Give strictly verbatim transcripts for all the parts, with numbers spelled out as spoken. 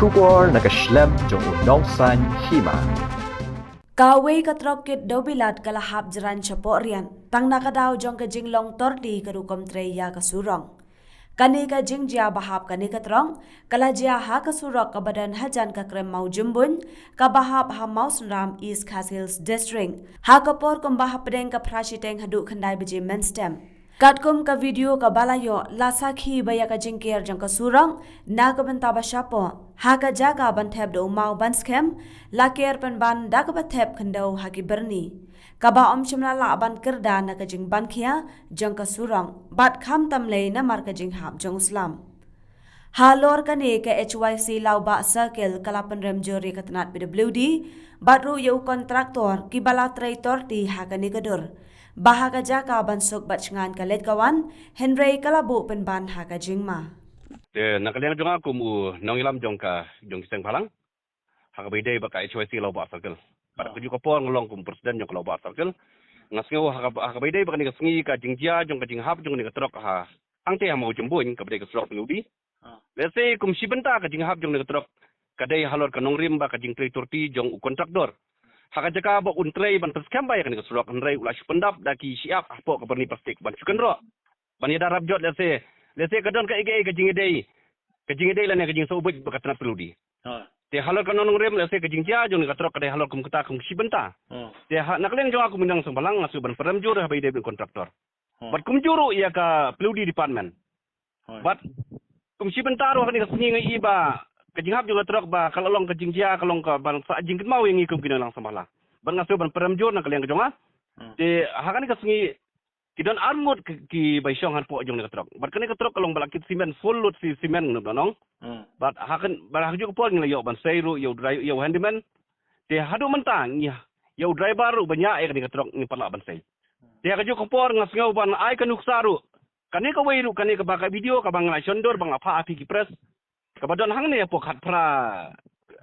Khubor na ka shlem jong u Nongsaiñ Hima. Kawei ka trok kit dewbilat ka la hap jrang shapoh rian. Tang na ka daw jong ka jinglong torti ka rukom trei ïa ka surok. Kane ka jingjia ba hap kane ka trok ka la jia ha ka surok kaba don hajan ka krem Mawjymbuin kaba hap ha Mawsynram, East Khasi Hills District, ha ka por kumba hapdeng ka phra shiteng haduh khyndai baje mynstep. Katkum ka video kaba la ïoh, la sakhi ba ïa ka jingker jong ka surok na ka bynta ba shapoh ha ka jaka ban thep da u maw ban skhem, la ker pynban da kaba thep khyndew ha ki byrni, kaba ym shym la lah ban kyrda na ka jingbankhia jong ka surok bad khamtam lei namar ka jinghap jong u slam. Halor kane, ka H Y C Lawbah Circle ka la pynrem jur ïa ka tnat P W D bad ruh ïa u kontraktor kiba la trei torti ha kane ka dur, ba ha ka jaka ban suk bad shngain ka leit ka wan, hynrei ka la buh pynban ha ka jingma. Te na ka liang jong nga kum u nongïalam jong ka, jong ki seng bhalang ha kaba ïadei bad ka H Y C Lawbah Circle. Bad ka juh ka por nga long kum president jong ka Lawbah Circle, nga sngew ha kaba, ha kaba ïadei bad kane ka sngi, ka jingjia jong ka jinghap jong kane ka trok ha, hangtei ha Mawjymbuin, kaba dei ka surok P W D. Let's say kum shi bynta ka jinghap jong kane ka trok ka dei halor ka nongrim bad ka jingtrei torti jong u kontraktor. Ha ka jaka ba un trei ban pynskhem bha ïa kane ka surok, hynrei u la shu pyndap da ki shyiap hapoh ka byrni plastik ban shu kynroh, ban ïada rap jot, let's say, let's say ka don kaei kaei ka jingïadei, ka jingïadei lane ka jingsngewbha bad ka tnat P W D. Te halor ka nongrim, let's say, ka jingjia jong kane ka trok ka dei halor kum kata kum shi bynta. Te ha, na ka liang jong nga kum u nongseng bhalang, nga sngew ban pynrem jur ha kaba ïadei bad u kontraktor. Bad kumjuh ruh ïa ka P W D department. Bad kum shi bynta ruh ha kane ka sngi nga i ba ka jinghap jong ka trok ba ka la long ka jingjia, ka long ka ban sa jingkynmaw ïa ngi kum ki nongïalam sngewbha. Bad nga sngew ban pynrem jur na ka liang ka jong nga. Te ha kane ka sngi ki don arngut ki, ki ba shong hapoh jong kane ka trok. Bad kane ka trok ka long ba la kit simen, full load si simen, ngan ong. Bad ha kan, bad ha ka juh ka por ngi la ïoh ban sei ruh ïa u drai-, ïa u handyman. Te haduh mynta ngi, ïa u driver ruh ba ñiah ïa kane ka trok ngim pat lah ban sei. Te ha ka juh ka por nga sngew ban ai ka nuksa ruh. Kane kawei ruh, kane kaba ka video kaba nga la shon dur ba nga phah ha phi ki press, kaba don hangne hapoh Khatphra,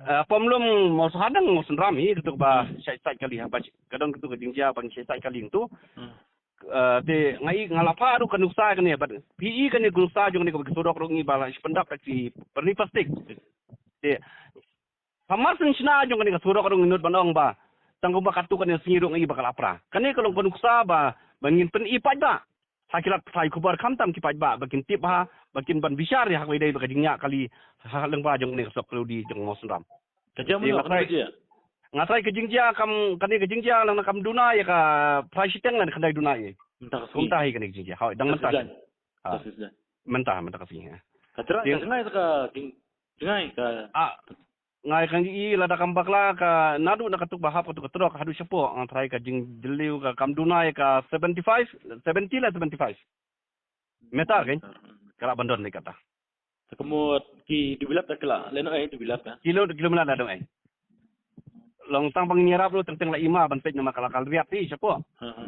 eh, pom lum Mawsynram, Mawsynram hi, katu kaba shait sait kali ha, ba shi-, ka don katu ka jingjia ba ngi shait sait kali tu. Eh, te nga i, nga la phah ruh ka nuksa kane, bad phi i kane ka nuksa jong kane kaba ki surok ruh ngi ba la shi pyndap da ki byrni plastik. Te ha mar sien shna jong kane ka surok ruh ngi nud ban ong ba tang kumba katu kane ka sngi ruh ngi ba ka la pra. Kane ka long ka nuksa ba, ba ngin pyni paidbah ha ki lad pathai khubor, khamtam ki paidbah ba kin tip ha, ba kin ban bishar ïa ha kaba ïadei bad ka jingñiah kali ha lyngba jong kane ka surok P W D jong Mawsynram. Ka jia mynno, nga trai, ka jia, nga trai ka jingjia kam, kane ka jingjia lang na kam duna ïa ka phra shiteng lane khyndai duna ïa. Mynta ka sngi. Kumta hi kane ka jingjia. Hoi, dang mynta. Mynta ka sngi. Mynta, mynta ka sngi. Ka trai ka jngai ka jing-, jngai ka. Ah, nga i, ka ngi i lada kam bakla ka naduh na katu ba hap katu ka trok haduh shapoh, nga trai ka jingjylliew ka kam duna ïa ka seventy-five, seventy la seventy-five meter kan. Ka lah ban don lei kata. Te ka mut ki dewbilat da ka la lehnohei, dewbilat da. Kilo, kilo mela da dong ai. Long tang ba ngin ïarap ruh teng teng la i ma ban peit namar ka la ka riat hi shapoh.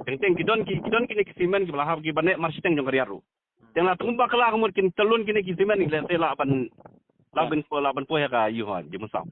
Teng teng ki don ki, ki don kine ki simen kiba la hap kiba neh mar shiteng jong ka riat ruh. Teng la tang bakla ka mut kin tylun kine ki simen, lehse lah ban, lah ban poi, lah ban poi ha ka ïew ha Jingmynsong.